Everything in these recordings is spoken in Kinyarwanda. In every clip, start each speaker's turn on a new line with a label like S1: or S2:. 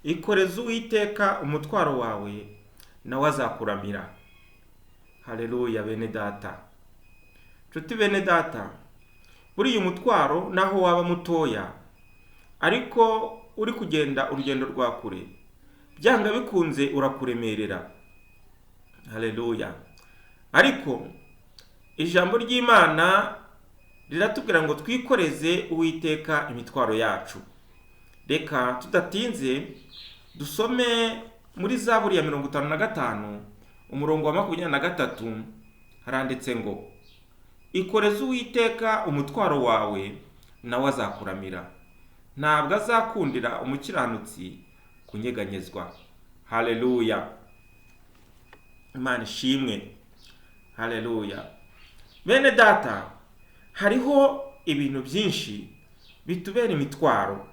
S1: Ikoreze Uwiteka umutwaro wawe, nawe azakuramira. Haleluya bene data. Nshuti bene data, buriya umutwaro naho waba mutoya ariko uri kugenda urugendo rwa kure, byanga bikunze urakuremerera. Haleluya. Ariko ijambo ry'Imana riratubwira ngo twikoreze Uwiteka imitwaro yacu. Reka tudatinze dusome muri Zaburi ya 55 umurongo wa 23, haranditse ngo: ikoreze Uwiteka umutwaro wawe, nawe azakuramira, ntabwo azakundira umukiranutsi kunyeganyezwa. Haleluya, Imana ishimwe. Haleluya. Bene data, hariho ibintu byinshi bitubera imitwaro,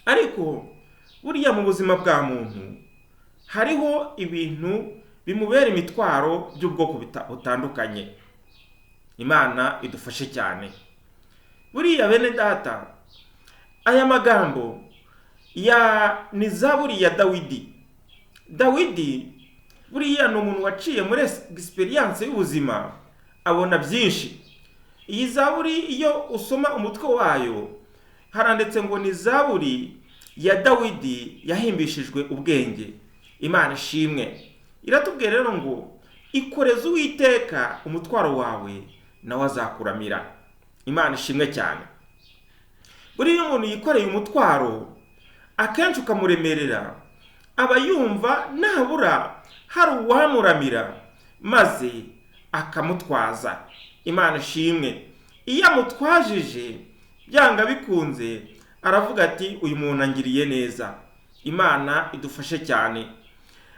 S1: ariko buriya mu buzima bwa muntu hariho ibintu bimubera imitwaro by'ubwoko butandukanye. Imana idufashe cyane. Buriya bene data, aya magambo ya ni Zaburi ya Dawidi. Dawidi buriya ni umuntu waciye muri experience y'ubuzima, abona byinshi. Iyi zaburi iyo usoma umutwe wayo haranditse ngo ni Zaburi ya Dawidi yahimbishijwe ubwenge. Imana ishimwe. Iratubwira rero ngo ikoreze Uwiteka umutwaro wawe, nawe azakuramira. Imana ishimwe cyane. Buriya umuntu yikoreye umutwaro akenshi ukamuremerera, aba yumva nabura hari uwamuramira maze akamutwaza. Imana ishimwe. Iyo amutwajije byanga bikunze aravuga ati uyu muntu angiriye neza. Imana idufashe cyane.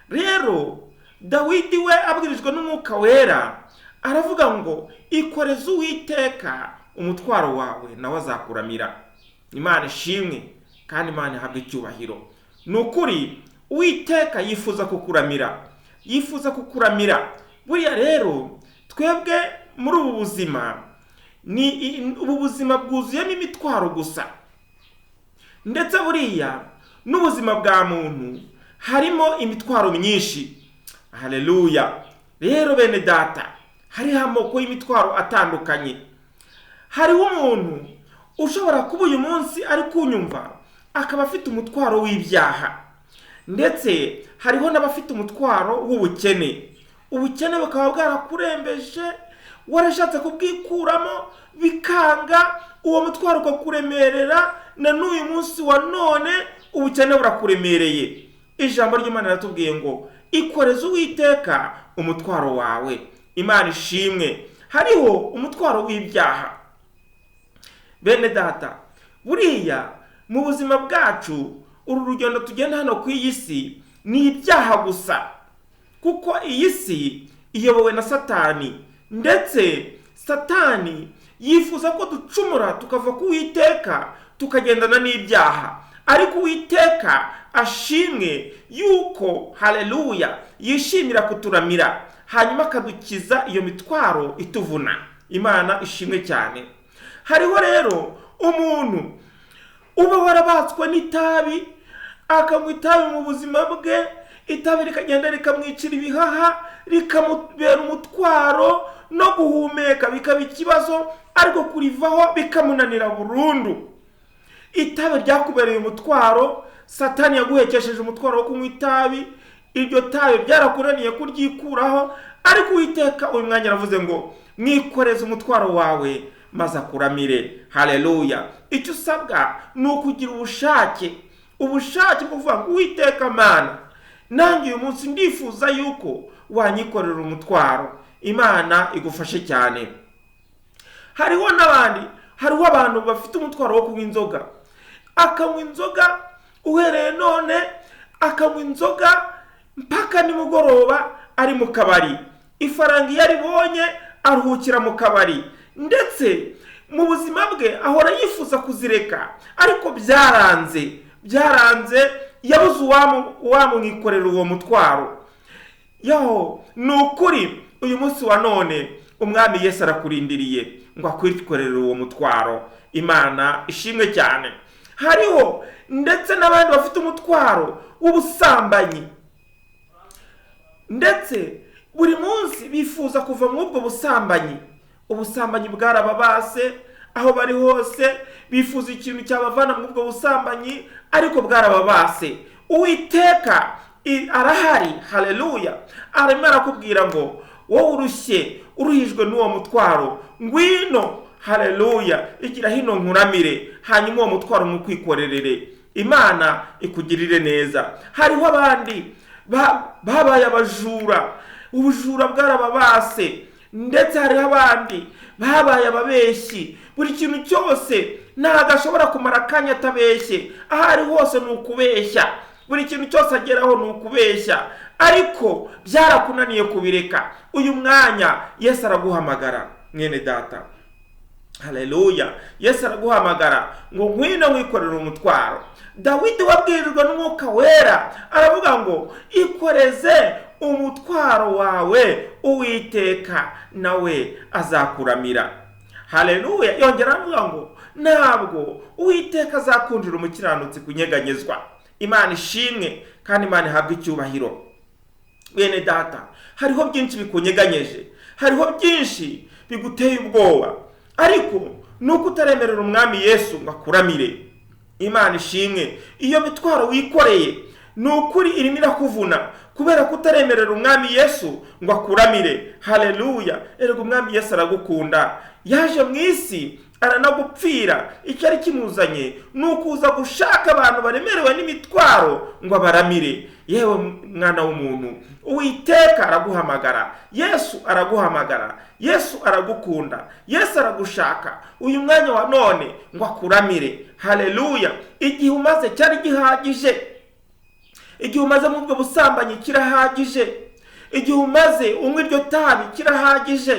S1: Rero Dawidi we abwirijwe n'Umwuka Wera aravuga ngo ikoreze Uwiteka umutwaro wawe, nawe azakuramira. Imana ishimwe kandi Imana ihabwe icyubahiro. Ni ukuri Uwiteka yifuza kukuramira, yifuza kukuramira. Buriya rero twebwe muri ubu buzima, ni ubu buzima bwuzuyemo imitwaro gusa, ndetse buriya n'ubuzima bwa muntu harimo imitwaro myinshi. Haleluya. Rero bene data, hariho amoko y'imitwaro atandukanye. Hariho umuntu ushobora kuba uyu munsi ari kunyumva akaba afite umutwaro w'ibyaha, ndetse hariho n'abafite umutwaro w'ubukene. Ubukene bukaba bwarakurembeje, warashatse kubwikuramo bikanga, uwo mutwaro ukakuremerera, na n'uyu munsi wa none ubukene burakuremereye. Ijambo ry'Imana riratubwiye ngo ikoreze Uwiteka umutwaro wawe. Imana ishimwe. Hariho umutwaro w'ibyaha. Bene data, buriya mu buzima bwacu uru rugendo tugenda hano ku iyi si ni ibyaha gusa, kuko iyi si iyobowe na Satani, ndetse Satani yifuza ko ducumura tukava ku Uwiteka tukagendana n'ibyaha. Ariko Uwiteka ashimwe yuko, haleluya, yishimira kuturamira hanyuma akadukiza iyo mitwaro ituvuna. Imana ishimwe cyane. Hariho rero umuntu uba warabatswe n'itabi, akanywa itabi mu buzima bwe, itabi rikagenda rikamwicira ibihaha, rikamubera umutwaro, no guhumeka bikaba ikibazo, ariko kurivaho bikamunanira burundu. Itabi ryakubereye umutwaro, Satani yaguhekesheje umutwaro wo kunywa itabi, iryo tabi byarakunaniye kuryikuraho, ariko Uwiteka uyu mwanya aravuze ngo mwikoreze umutwaro wawe maze akuramire. Haleluya. Icyo usabwa ni ukugira ubushake, ubushake bwo kuvuga ngo Uwiteka Mana, nanjye uyu munsi ndifuza yuko wanyikorera umutwaro. Imana igufashe cyane. Hariho n'abandi, hariho abantu bafite umutwaro wo kunywa inzoga, akanywa inzoga uhereye none, akanywa inzoga mpaka nimugoroba ari mu kabari. Ifaranga iyo aribonye aruhukira mu kabari, ndetse mu buzima bwe ahora yifuza kuzireka, ariko byaranze, yabuze uwamwikorera uwo mutwaro. Yaho ni ukuri uyu munsi wa none Umwami Yesu arakurindiriye ngo akwikorere uwo mutwaro. Imana ishimwe cyane. Hariho ndetse n'abandi bafite umutwaro w'ubusambanyi, ndetse buri munsi bifuza kuva muri ubwo busambanyi. Ubusambanyi bwarababase aho bari hose, bifuza ikintu cyabavana muri ubwo busambanyi, ariko bwarababase. Uwiteka arahari, haleluya, arimo arakubwira ngo wowe urushye, uruhijwe n'uwo mutwaro, ngwino, haleluya, igira hino nkuramire, hanyuma uwo mutwaro nkukwikorerere, Imana ikugirire neza. Hariho abandi babaye abajura, ubujura bwarababase, ndetse hariho abandi babaye ababeshyi. Buri kintu cyose ntabwo ashobora kumara akanya atabeshye, aho ari hose ni ukubeshya, buri kintu cyose ageraho ni ukubeshya, ariko byarakunaniye kubireka. Uyu mwanya Yesu araguhamagara, mwene data, haleluya. Yesu araguhamagara ngo ngwino nkwikorere umutwaro. Dawidi wabwirijwe n'Umwuka Wera aravuga ngo ikoreze umutwaro wawe Uwiteka, nawe azakuramira. Haleluya. Yongera aravuga ngo ntabwo Uwiteka azakundira umukiranutsi kunyeganyezwa. Imana ishimwe kandi Imana ihabwe icyubahiro. Bene data, hariho byinshi bikunyeganyeje, hariho byinshi biguteye ubwoba, ariko nuko utaremerera Umwami Yesu ngo akuramire. Imana ishimwe. Iyo mitwaro wikoreye ni ukuri irimo irakuvuna kubera ko utaremerera Umwami Yesu ngo akuramire. Haleluya. Erega Umwami Yesu aragukunda, yaje mu isi aranagupfira. Icyari kimuzanye ni ukuza gushaka abantu baremerewe n'imitwaro ngo abaramire. Yewe mwana w'umuntu, Uwiteka araguhamagara, Yesu araguhamagara, Yesu aragukunda, Yesu aragushaka uyu mwanya wa none ngo akuramire. Haleluya. Igihe umaze cyari gihagije, igihe umaze mu bwo busambanyi kirahagije, igihe umaze unywa iryo tabi kirahagije,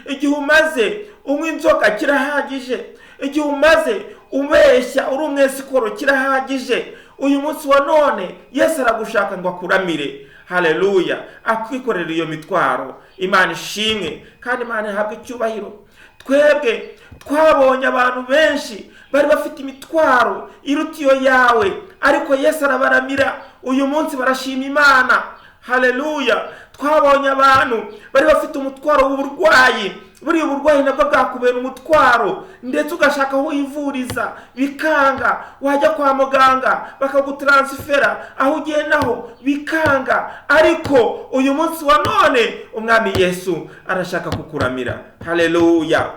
S1: igihe umaze unywa inzoga kirahagije, igihe umaze ubeshya uri umwesikoro kirahagije. Uyu munsi wa none Yesu aragushaka ngo akuramire. Haleluya, akwikorera iyo mitwaro. Imana ishimwe kandi Imana ihabwe icyubahiro. Twebwe twabonye abantu benshi bari bafite imitwaro iruta iyo yawe, ariko Yesu arabaramira. Uyu munsi barashima Imana. Haleluya. Twabonye abantu bari bafite umutwaro w'uburwayi, buriya uburwayi nabwo bwakubera umutwaro, ndetse ugashaka aho wivuriza bikanga, wajya kwa muganga bakagutaransifera, aho ugiye naho bikanga, ariko uyu munsi wa none Umwami Yesu arashaka kukuramira. Haleluya.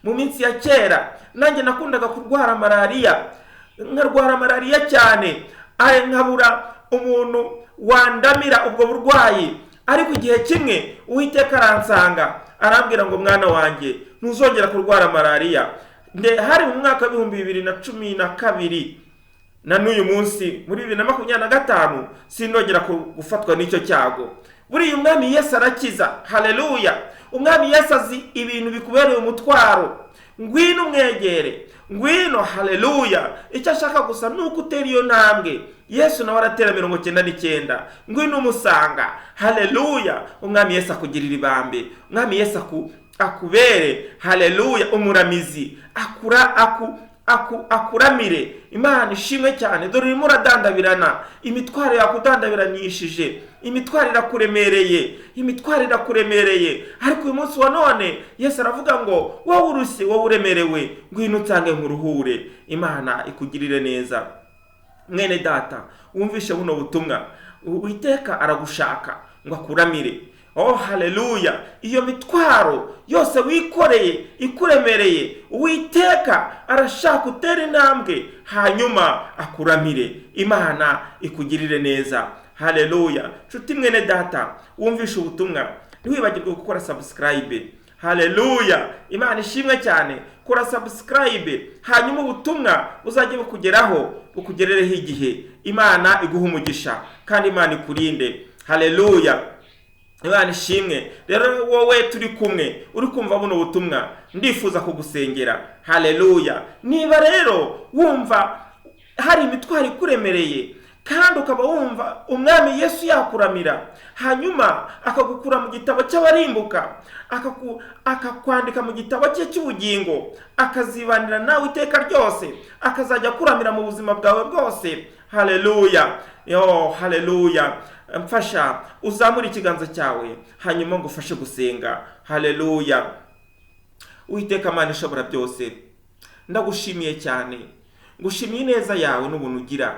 S1: Mu minsi ya kera nanjye nakundaga kurwara malariya, nkarwara malariya cyane, nkabura umuntu wandamira ubwo burwayi. Ariko igihe kimwe Uwiteka aransanga arambwira ngo mwana wanjye ntuzongera kurwara malariya. Hari mu mwaka w'ibihumbi 2012 na n'uyu munsi muri 2025 sindongera gufatwa n'icyo cyago. Buriya Umwami Yesu arakiza. Haleluya. Umwami Yesu azi ibintu bikubereye umutwaro, ngwino umwegere, ngwino. Haleluya. Icyo ashaka gusa ni uko utera iyo ntambwe. Yesu nawe aratera 99, ngwino umusanga. Haleluya. Umwami Yesu akugirira ibambe, Umwami Yesu akubere, haleluya, umuramizi, akuramire. Imana ishimwe cyane. Dore urimo uradandabirana, imitwaro yakudandabiranishije, imitwaro irakuremereye, imitwaro irakuremereye, ariko uyu munsi wa none Yesu aravuga ngo wowe urushye, wowe uremerewe, ngwino unsange nkuruhure. Imana ikugirire neza. Mwene data wumvishe buno butumwa, Uwiteka aragushaka ngo akuramire. Oh haleluya. Iyo mitwaro yose wikoreye ikuremereye, Uwiteka arashaka utera intambwe hanyuma akuramire. Imana ikugirire neza. Haleluya. Nshuti mwene data wumvishe ubutumwa, ntiwibagirwe gukora subscribe. Haleluya. Imana ishimwe cyane. Kora subscribe hanyuma ubutumwa buzajye bukugeraho, bukugerereho igihe. Imana iguhe umugisha kandi Imana ikurinde. Haleluya. Imana ishimwe. Rero wowe turi kumwe uri kumva buno butumwa, ndifuza kugusengera. Haleluya. Niba rero wumva hari imitwaro ikuremereye Kandi ukaba wumva Umwami Yesu yakuramira, hanyuma akagukura mu gitabo cy'abarimbuka, akakwandika mu gitabo cye cy'ubugingo, akazibanira nawe iteka ryose, akazajya akuramira mu buzima bwawe bwose. Haleluya, yo haleluya. Mfasha uzamure ikiganza cyawe, hanyuma ngufashe gusenga. Haleluya. Uwiteka Mana ishobora byose, ndagushimiye cyane, ngushimiye ineza yawe n'ubuntu ugira,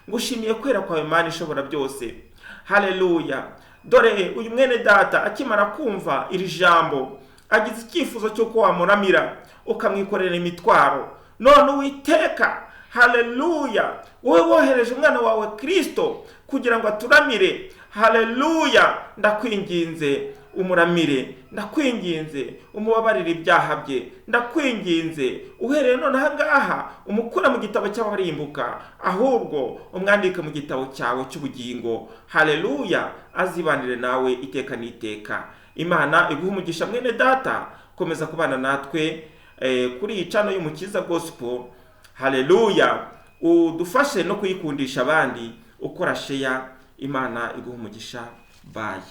S1: ngushimiye kwera kwawe, Mana ishobora byose. Haleluya. Dore uyu mwene data akimara kumva iri jambo agize icyifuzo cy'uko wamuramira, ukamwikorera imitwaro. None Uwiteka, haleluya, wowe wohereje umwana wawe Kristo kugira ngo aturamire. Haleluya, ndakwinginze umuramire, ndakwinginze umubabarire ibyaha bye, ndakwinginze uhereye none aha ngaha umukure mu gitabo cy'abarimbuka, ahubwo umwandike mu gitabo cyawe cy'ubugingo. Haleluya, azibanire nawe iteka n'iteka. Imana iguhe umugisha mwene data, komeza kubana natwe kuri iyi channel y'Umukiza Gospel. Haleluya, udufashe no kuyikundisha abandi ukora share. Imana iguhe umugisha. Bye.